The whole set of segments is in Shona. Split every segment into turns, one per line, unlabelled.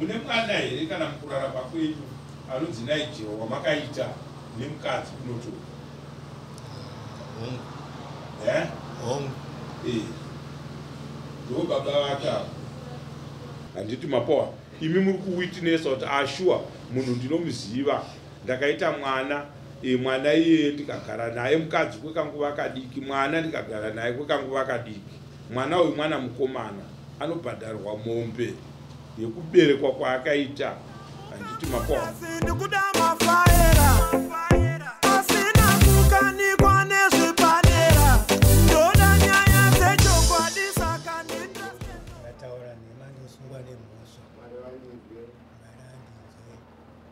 Mune mwana here kana mukurarama kwenyu anonzi Nigel wamakaita nemukadzi kunotora?
Hongu.
Eh?
Hongu.
Eh. Ndo baba vake ava. Handiti mapowa imi muri kuwitnessa kuti ashuwa munhu ndinomuziva ndakaita mwana e, mwana iyeye ndikagara naye mukadzi kwekanguva kadiki mwana ndikagara naye kwekanguva kadiki mwana uyu mwana mukomana anobhadharwa mombe yekuberekwa kwaakaita handiti mapowa.
Ndikuda mafaera asina kukanikwa nezvepadera, ndoda nyaya dzechokwadi, saka
Ndataura nhema, ndosungwa nemhosva.
Mwari vandinzwe.
Mwari andinzwe.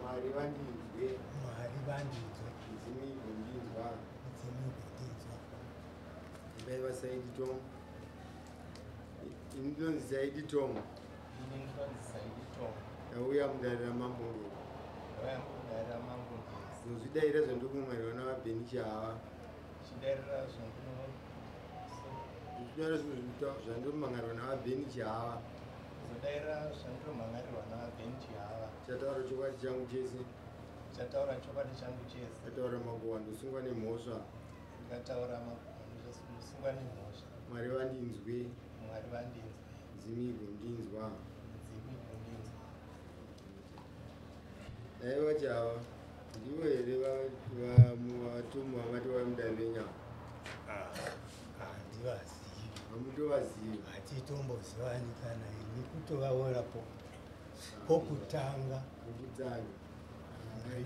Mwari vandinzwe.
Mwari vandinzwe.
Midzimu igondinzwa.
Midzimu igondinzwa.
Ndaiva Saidi Tom. Ini ndinonzi Saidi Tom.
Ini ndinonzi Saidi Tom.
Ndauya mudare raMambo Ngezi.
Ndauya mudare raMambo Ngezi.
Ndozvidaira zvandiri navaBheni Chihava.
Chidairira zvandino
Ndozvidaira zvandinomhangarirwa navaBheni Chihava.
Zodaira zvandinomhangarirwa navaBheni Chihava.
Chataura chokwadi changu chese.
Chataura chokwadi changu chese.
Ndataura makuhwa, ndosungwa nemhosva.
Ndikataura makuhwa, ndosungwa nemhosva.
Mwari vandinzwe.
Mwari vandinzwe.
Midzimu igondinzwa.
Midzimu igondinzwa.
Daiva Chihava, ndivo here vatomu vamati vauya mudare renyama?
Handivazivi.
Hamutovazivi?
Hatitombozivani kana ini kutovaona pokutanga.
Pokutanga.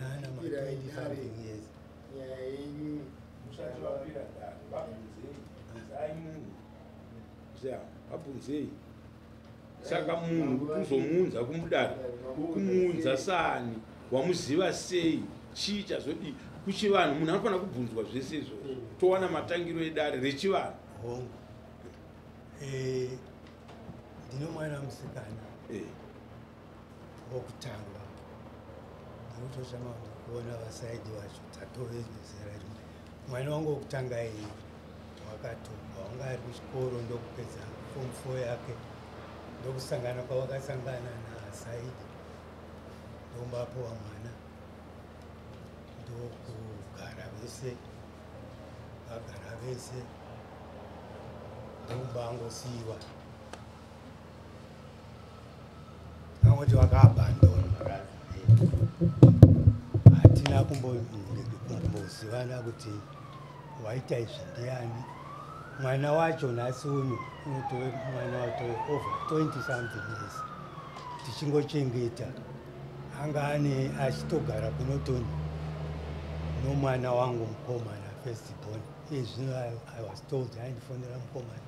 Nana ma 20 something years.
Nyaya yenyu.
Musati vapira dare, vabvunzei, bvunzai munhu. Zia, vabvunzei. Saka munhu kuti uzomuunza kumudare, uri kumuunza sani? Wamuziva sei? Chii chazodii? Kuchivanhu munhu anofanira kubvunzwa zvese izvozvo, towana matangiro edare rechivanhu.
Hongu. Ndino mwana musikana wokutanga. Ndinotoshama kuona vaSaidi vacho, tatove zera rimwe. Mwana wangu wokutanga iyi wakatobva, wanga ari kuchikoro, ndokupedza form 4 yake, ndokusangana kwavakasangana naSaidi, ndombapuwa mwana, ndokugara vese, vagara vese, ndokumbangosiyiwa, angoti vakaabhandonwa. Hatina kumbozivana kuti waita izvi ndiani. Mwana wacho nhasi uno unotove mwana watove over 20 something years tichingochengeta. Anga ane achitogara kuNorton nomwana wangu mukomana, first born. Iye zvino I was told, aindifonera mukomana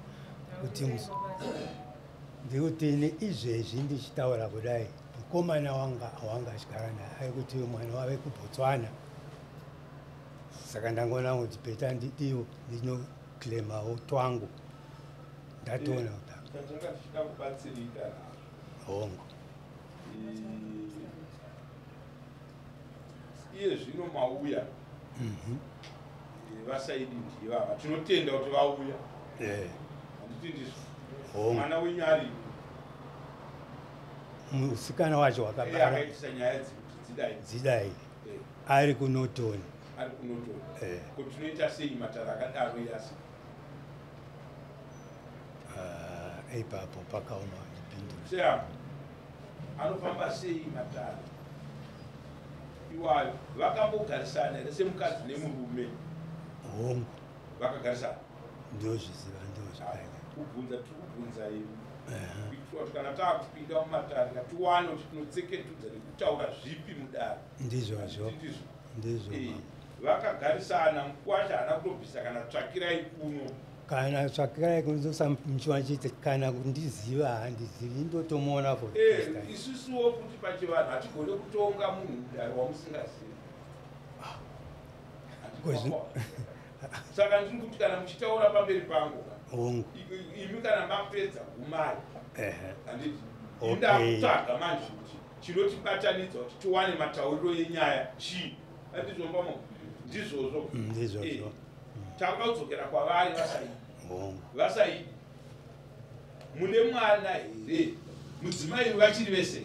kuti ndikuti ini izvezvi ndichitaura kudai, mukomana wanga wanga achigara naye ari kuti mwana wave kuBotswana. Saka ndangoona kuti better ndidiwo ndinoclaimawo twangu ndatoona kuti
Tatanga tichida kubatsirika nazvo.
Hongu.
Iye zvino mauya. VaSaidi ndivava, tinotenda kuti vauya. Handiti ndizvo?
Hongu.
Mwana wenyu aripo?
Musikana wacho
Iye
wakabara
akaitisa nyaya dzekuti dzidai.
Dzidai. Ari kuNorton.
Ari kuNorton.
Eh.
Kuti tinoita sei matare akadaro yasi?
Ah, ipapo pakaoma ndipindura.
Seya, anofamba sei matare iwayo? Vakambogarisana here semukadzi nemurume?
Hongu.
Vakagarisana?
Ndozviziva, ndozvikaita.
Kubvunza tiri kubvunza imi kuitira kuti kana taakupinda mumatare ngatiwane kuti tinotseketudza nekutaura zvipi mudare.
Ndizvozvo.
Ndizvo.
Ndizvo.
Eh, vakagarisana, mukwasha haana kutobvisa kana tsvakirai kuno?
Kana tsvakirai kunozosamuchiwachiti kana kundiziva handizivi, ndotomuona for the first time.
Isusuwo kuti pachivanhu hatigone kutonga munhu mudare wamusingazivi. Saka ndiri kuti kana muchitaura pamberi pangu ka,
Hongu.
imi kana mapedza gumai. Handiti?
Okay.
Indakutsvaga manje kuti chinotibatanidza kuti tiwane matauriro enyaya chii. Andizvombamo, ndizvozvo?
Ndizvozvo.
Takuda kudzokera kwavari vaSaidi.
Hongu.
VaSaidi, mune mwana here? Mudzimai vachiri vese?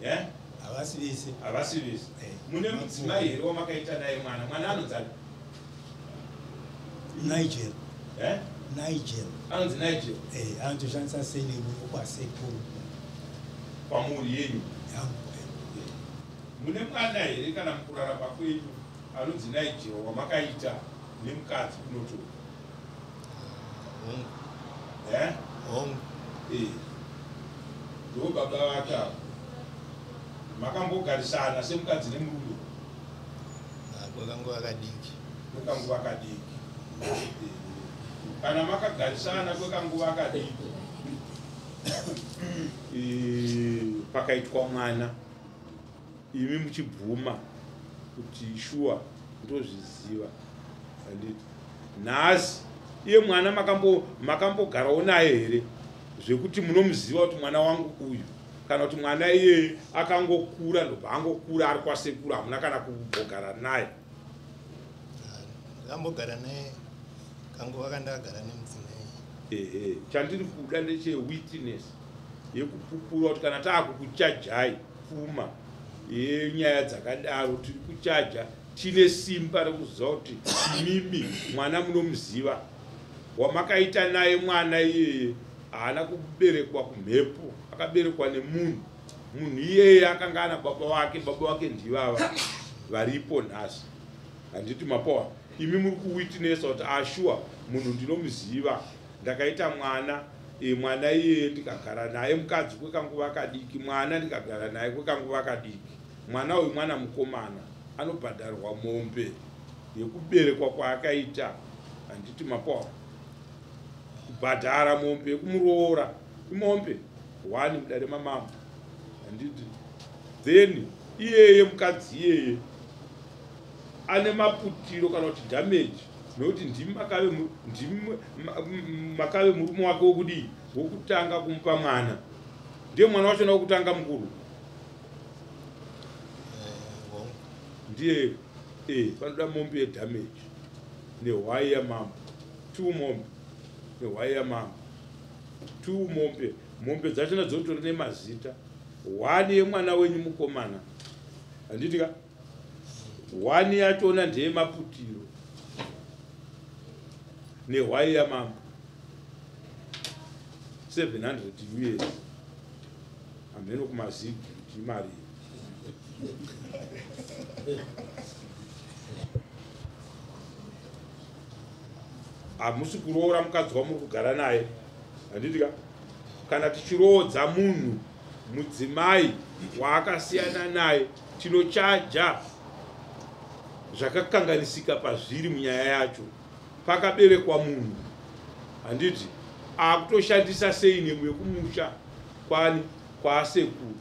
Eh?
Havasi vese.
Havasi vese.
Eh.
Mune mudzimai here wamakaita naye mwana? Mwana anonzi ani?
Nigel.
Eh?
Nigel.
Anonzi Nigel.
Eh, anotoshandisa surname yokwasekuru.
Pamhuri yenyu?
Yangu.
Mune mwana here kana mukurarama kwenyu anonzi Nigel wamakaita nemukadzi kunotora?
Hongu.
Eh?
Hongu.
Eh. Ndo baba vake avo. Makambogarisana semukadzi nemurume?
Ah, Kwekanguva kadiki.
Kwekanguva kadiki. Eh. Kana makagarisana kwekanguva kadiki, eh, pakaitwa mwana, imi muchibvuma kuti shuwa ndozviziva, handiti? Nhasi iye mwana makambogarawo naye here zvekuti munomuziva kuti mwana wangu uyu, kana kuti mwana iyeye akangokura ndobva angokura ari kwasekuru, hamuna kana kumbogara naye?
Ndakambogara naye kanguva kandakagara nemudzimai.
Ehe, chandiri kuda ndechewitness yekupupura kuti kana taakukuchajai pfuma yenyaya dzakadaro, tiri kuchaja tine simba rekuziva kuti mimi mwana munomuziva wamakaita naye mwana iyeye haana kuberekwa kumhepo, akaberekwa nemunhu. Munhu iyeye akanga ana baba wake, baba wake ndivava varipo nhasi, handiti mapowa? Imi muri kuwitnessa kuti ashuwa munhu ndinomuziva, ndakaita mwana, e, mwana iyeye ndikagara naye mukadzi kwekanguva kadiki, mwana ndikagara naye kwekanguva kadiki. Mwana uyu mwana mukomana anobhadharwa mombe yekuberekwa kwaakaita, handiti mapowa? Kubhadhara mombe yekumuroora imombe 1 mudare mamambo, handiti? Then iyeye mukadzi iyeye ane maputiro kana kuti damage, nokuti ndimi makave murume wake wokudii, wokutanga kumupa mwana. Ndiye mwana wachona wokutanga mukuru?
Hongu.
Ndiye. Panoda mombe yedamage nehwai yamambo, 2 mombe nehwai yamambo, 2 mombe. Mombe dzachona dzotori nemazita, 1 yemwana wenyu mukomana, handiti ka? 1 yachona ndeyemaputiro nehwai yamambo, 700 US, hameno kumazigi kuti imari. Hamusi kuroora mukadzi wamuri kugara naye, handiti ka? Kana tichiroodza munhu mudzimai waakasiyana naye, tinochaja zvakakanganisika pazviri munyaya yacho. Pakaberekwa munhu, handiti? Akutoshandisa surname yekumusha kwani, kwasekuru,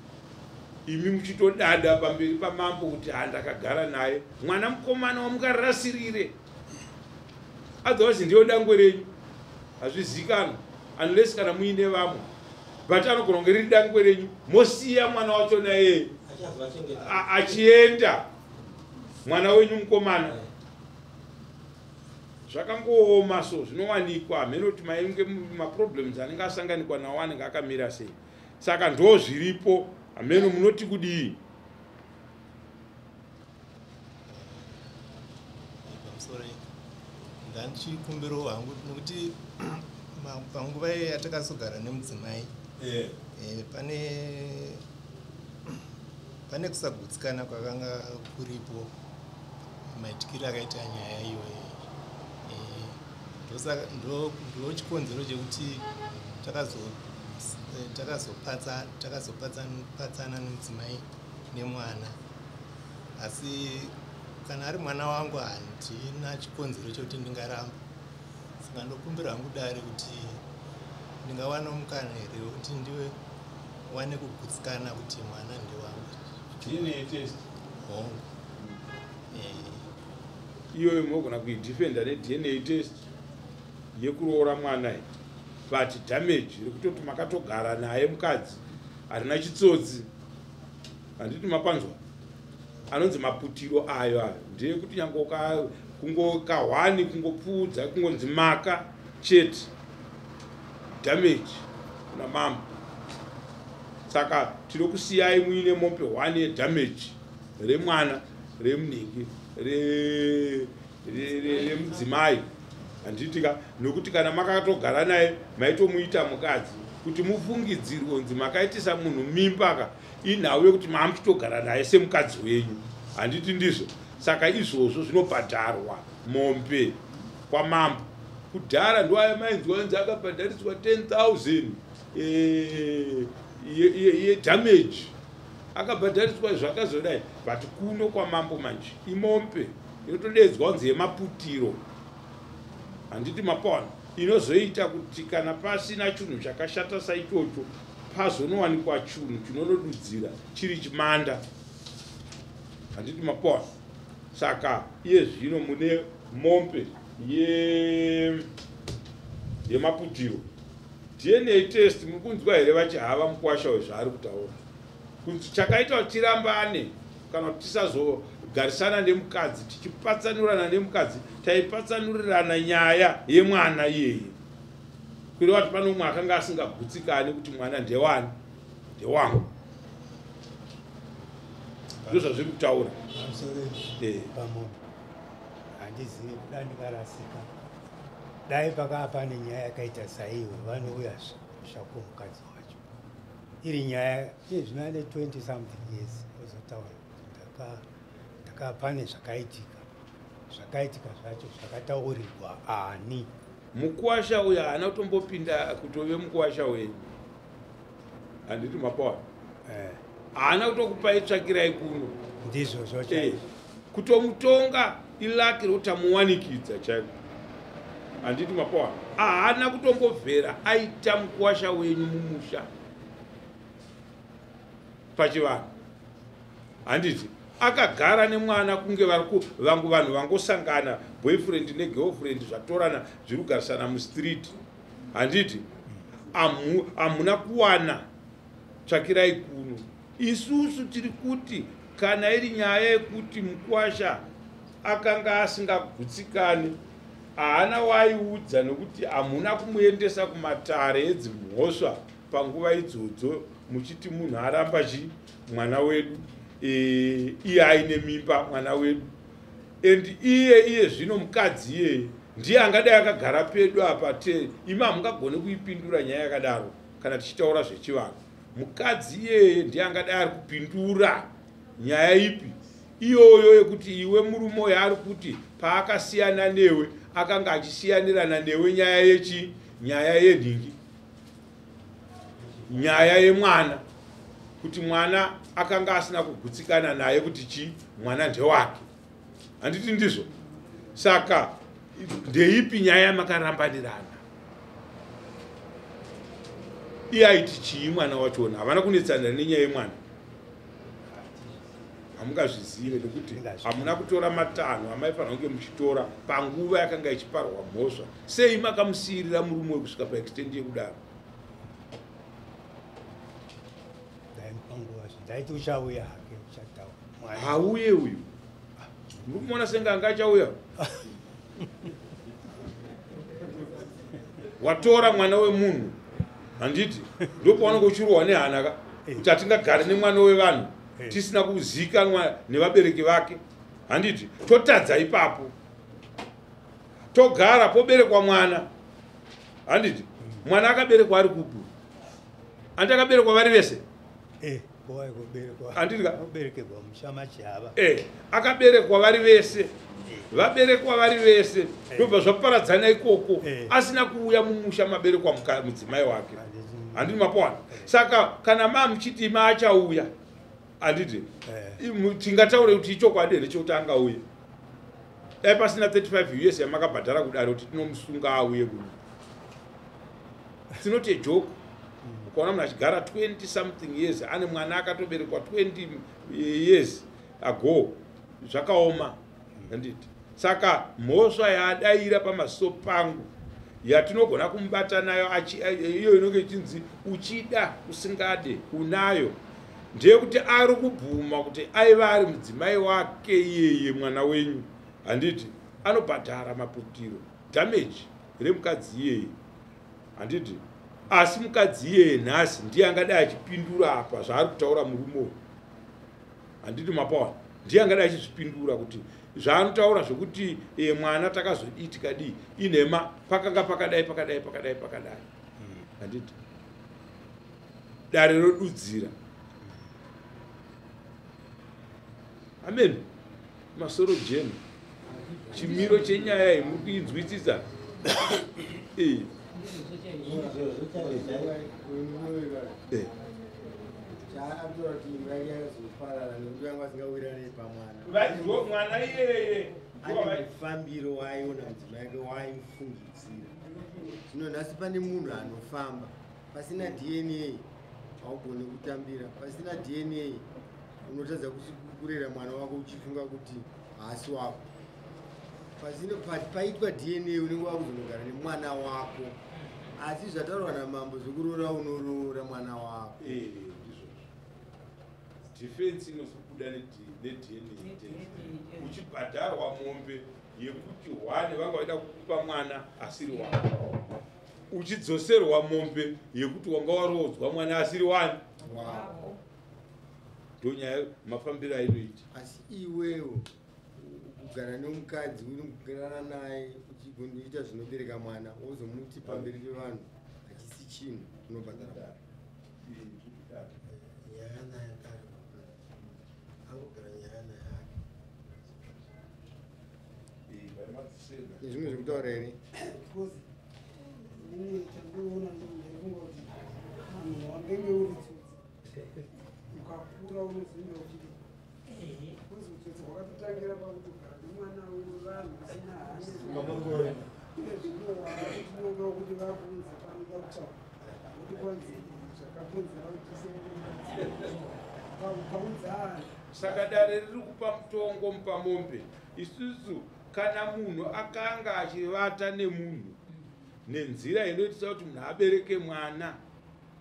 imi muchitodada pamberi pamambo kuti handakagara naye mwana mukomana wamukarasirire, otherwise ndiyo dangwe renyu, hazvizikanwa unless kana muine vamwe, but anogona kunge riri dangwe renyu, mosiya mwana wacho naye achienda, mwana wenyu mukomana. Zvakangooma, so zvinowanikwa hameno kuti mainge maproblems anenge asanganikwa nawo anenge akamira sei. Saka ndo zviripo, hameno munoti kudii?
Pamusoro, ndandichikumbirawo hangu nekuti panguva yatakazogara nemudzimai, pane kusagutsikana kwakanga kuripo maitikiro akaita nyaya iyoyo. Ndosaka ndo chikonzero chekuti takazopatsana nemudzimai nemwana. Asi kana ari mwana wangu, handina chikonzero chekuti ndingaramba. Saka ndokumbira hangu dare kuti ndingawana mukana here wekuti ndiwe wane kugutsikana kuti mwana ndewangu.
DNA test?
Hongu.
Iyoyo munogona kuidefenda neDNA test yekuroora mwana iyi, but damage rekutoti makatogara naye mukadzi harina chitsotsi, handiti mapanzwa? Anonzi maputiro ayo, ayo ndeyekuti nyange kungokahwani kungopfuudza kungonzi maka chete, damage kuna mambo. Saka tinokusiyai muine mombe 1 yedamage remwana remunhingi remudzimai, handiti ka? Nokuti kana makatogara naye maitomuita mukadzi, kuti mufungidzirwe kunzi makaitisa munhu mimba ka, inhau yekuti maamuchitogara naye semukadzi wenyu, handiti ndizvo? Saka izvozvo zvinobhadharwa mombe kwamambo. Kudhara ndoaya mainzwa kunzi akabhadhariswa 10,000 yedamage, akabhadhariswa zvakazodai. But kuno kwamambo manje imombe inotodedzwa kunzi yemaputiro, handiti mapona? Inozoita kuti kana pasina chinhu chakashata saichocho, pazonowanikwa chinhu chinonodudzira chiri chimanda, handiti mapona? Saka iye zvino mune mombe yemaputiro. DNA test, muri kunzwa here vachihava mukwasha wezvaari kutaura kuti chakaita kuti tirambane kana kuti tisazogarisana nemukadzi, tichipatsanurana nemukadzi, taipatsanurirana nyaya yemwana iyeye, kureva kuti pane umwe akanga asingagutsikani kuti mwana ndewani, ndewangu. Ndo zvazviri kutaura.
Pamunhu handizivi, kuda ndikarasika, dai pakaa pane nyaya yakaita saiwe, vanouya zvako mukadzi wacho iri nyaya iye zvino ane 20 something years, ozotaura kuti ndaka pane zvakaitika. Zvakaitika zvacho zvakataurirwa ani?
Mukuwasha uyo haana kutombopinda kutove mukuwasha wenyu, handiti mapawa? Haana kutokupai tsvakirai kuno.
Ndizvozvo chaizvo.
Kutomutonga ilaki rekuti tamuwanikidza chaiko, handiti mapawa? Haana kutombobvera aita mukuwasha wenyu mumusha pachivanhu, handiti? Akagara nemwana kunge vari vangu vanhu vangosangana, boyfriend negirlfriend zvatorana, zviri kugarisana mustreet, handiti? Hamuna kuwana tsvakirai kuno. Isusu tiri kuti kana iri nyaya yekuti mukwasha akanga asingagutsikani, haana waiudza, nekuti hamuna kumuendesa kumatare edzimhosva panguva idzodzo muchiti munhu aramba chi mwana wedu, iye aine mimba mwana wedu. And iye zvino mukadzi iyeye ndiye angadai akagara pedu apa te imi hamungagoni kuipindura nyaya yakadaro. Kana tichitaura zvechivanhu, mukadzi iyeye ndiye angadai ari kupindura nyaya ipi iyoyo yekuti iwe murume uyo ari kuti paakasiyana newe akanga achisiyanirana newe nyaya yechi, nyaya yenhingi, nyaya yemwana, kuti mwana akanga asina kugutsikana naye kuti chi mwana ndewake, handiti ndizvo? Saka ndeipi nyaya yamakarambanirana? Iye aiti chii mwana wachona? Havana kunetsanira nenyaya yemwana? Hamungazvizive nekuti hamuna kutora matanho amaifanira kunge muchitora panguva yakanga ichiparwa mhosva. Sei makamusiyirira murume wekusvika paextent yekudaro?
Ndaimupa nguva, ndaiti uchauya hake, uchataura.
Hauye uyu, muri kumuona senge anga achauya. Watora mwana wemunhu, handiti? Ndopaunenge uchirohwa nehana ka, kuti hatingagari nemwana wevanhu tisina kuzikanwa nevabereki vake, handiti? Totadza ipapo, togara poberekwa mwana, handiti? Mwana akaberekwa ari kupi? Handi akaberekwa vari vese? Handiti ka?
Kuberekerwa musha machihava.
Akaberekwa vari vese, vaberekwa vari vese, ndobva zvaparadzana ikoko. Asina kuuya mumusha maberekwa mudzimai wake, handiti mapowana? Saka kana ma muchiti maachauya, handiti? Tingataure kuti ichokwadi here chekuti angauye, dai pasina 35 US yamakabhadhara kudare kuti tinomusunga auye kuno? It's not a joke. Ukaona munhu achigara 20 something years ane mwana akatoberekwa 20 years ago, zvakaoma, handiti? Saka mhosva yaadayira pamaso pangu yatinogona kumubata nayo, iyo inenge ichinzi uchida usingade unayo, ndeyekuti ari kubvuma kuti aiva ari mudzimai wake iyeye mwana wenyu, handiti? Anobhadhara maputiro, damage remukadzi iyeye, handiti? Asi mukadzi iyeye nhasi ndiye angadai achipindura apa zvaari kutaura murume uyu. Handiti mapawa, ndiye angadai achizvipindura kuti zvaanotaura zvekuti mwana takazodii tikadii inhema, pakanga pakadai pakadai pakadai pakadai. Handiti dare rodudzira. Amen. Masoro jena. Chimiro chenyaya iyi muri kuinzwisisa. Mwana iyeye
mufambiro waiona mudzimai wake waifungidzira. Zvino nhasi pane munhu anofamba pasina DNA haugoni kutambira, pasina DNA unotadza kurera mwana wako uchifunga kuti haasi wako. Pasina paitwa DNA unenge wakuzonogara nemwana wako, asi zvataurwa namambo zvekuroora unoroora mwana wako.
Ndizvozvo. Defense inozobuda neDNA test uchibhadharwa mombe yekuti hwane vanga vaida kukupa mwana asiri wako, uchidzoserwa mombe yekuti wanga waroodzwa mwana asiri wani
wako.
Ndonyaya mafambiro ainoita.
Asi iwewo kugara nemukadzi uri kugara naye uchigondoita zvinobereka mwana wozomuti pamberi pevanhu hachisi chinhu, unobhadhara.
Nyaya naye kare angogara nyaya naye hake.
Nezvimwe zvekutaura here?
Because inini chandinoona, ndinofunga kuti munhu wangenge uri tsotsi, ukakura unozoenda uchiti kuzi utsotsi hwakatotangira pakuti ugara nemwana wevanhu usina hanya. Uye zvino wakutinongawo kuti vakunzi panoda kutaura kuti kwanzi zvakakonzera kuti ukaudza.
Saka dare riri kupa mutongo mupamombe. Isusu kana munhu akanga achivata nemunhu nenzira inoitisa kuti munhu abereke mwana,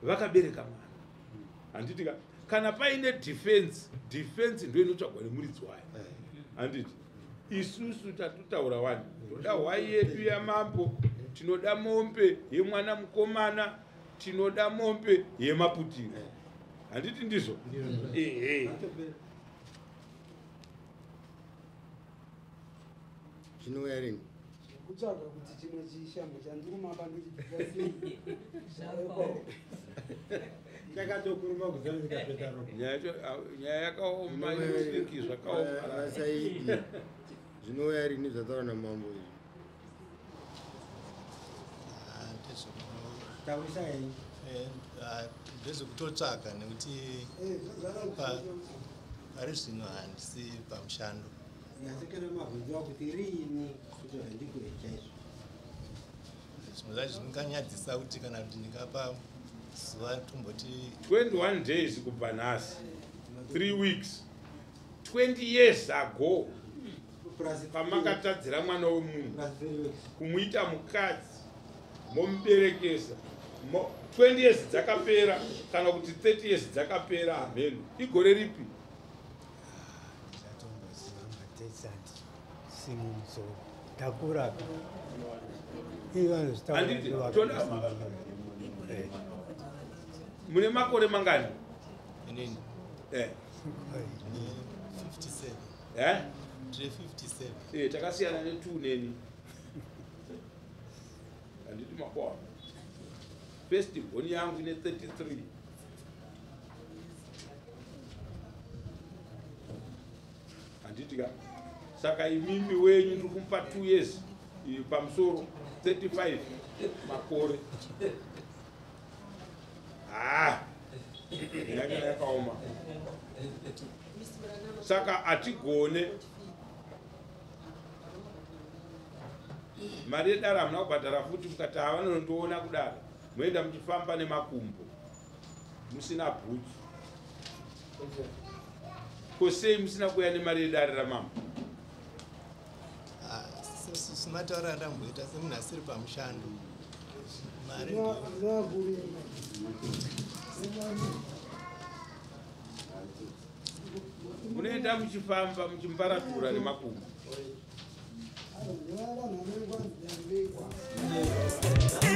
vakabereka mwana, handiti ka? Kana paine defense, defense ndo inotsvagwa nemuridzi wayo, handiti? Isusu tatotaura wani, toda hwai yedu yamambo, tinoda mombe yemwana mukomana, tinoda mombe yemaputiro, handiti ndizvo? Ehe.
Zvinouya rini?
Kutsvaga kuti chimwe chishambo chandirumamba ndochibvisa sei.
Chakatokuruma kuzanzikapeta ropa.
Nyaya yacho, nyaya yakaoma, inotiki zvakaoma.
Vasaidi, zvinouya rini zvataurwa namambo izvi?
Taurisa henyu.
Ndezvekutotsvaga nekuti pari zvino handisi pamushando.
Asi kana mabvunziwa kuti riini, kuti handikuhe chaizvo?
Zvimwe zvacho zvinganyadzisa kuti kana kuti ndingapa zuva tomboti
21 days kubva nhasi, 3 weeks, 20 years ago.
Plus
Pamakatadzira mwana wemunhu
plus 3 weeks.
Kumuita mukadzi, momuberekesa, 20 years dzakapera kana kuti 30 years dzakapera, hameno igore ripi.
Ndichatomboziva madates, andi simumusoro, takura ivo.
Handiti, mune makore mangani?
Inini?
Eh.
Ndine 57.
Eh?
Ndine 57.
Eh, takasiyana ne2 neni, handiti makona? First born yangu ine 33. Handiti ka? Saka imimi wenyu ndiri kumupa 2 years pamusoro, 35 makore. Ah, yanga yakaoma. Saka hatigone mari yedare, hamuna kubhadhara futi. Mukati havanonondiona kudaro, moenda muchifamba nemakumbo musina bhutsu. Ko sei musina kuuya nemari yedare ramambo?
Semataura andamboita, semunhu asiri pamushando, mari
Ndovakuru.
Munoenda muchifamba muchimbaratura nemakumbo.
Vanhu vanenge vanzi.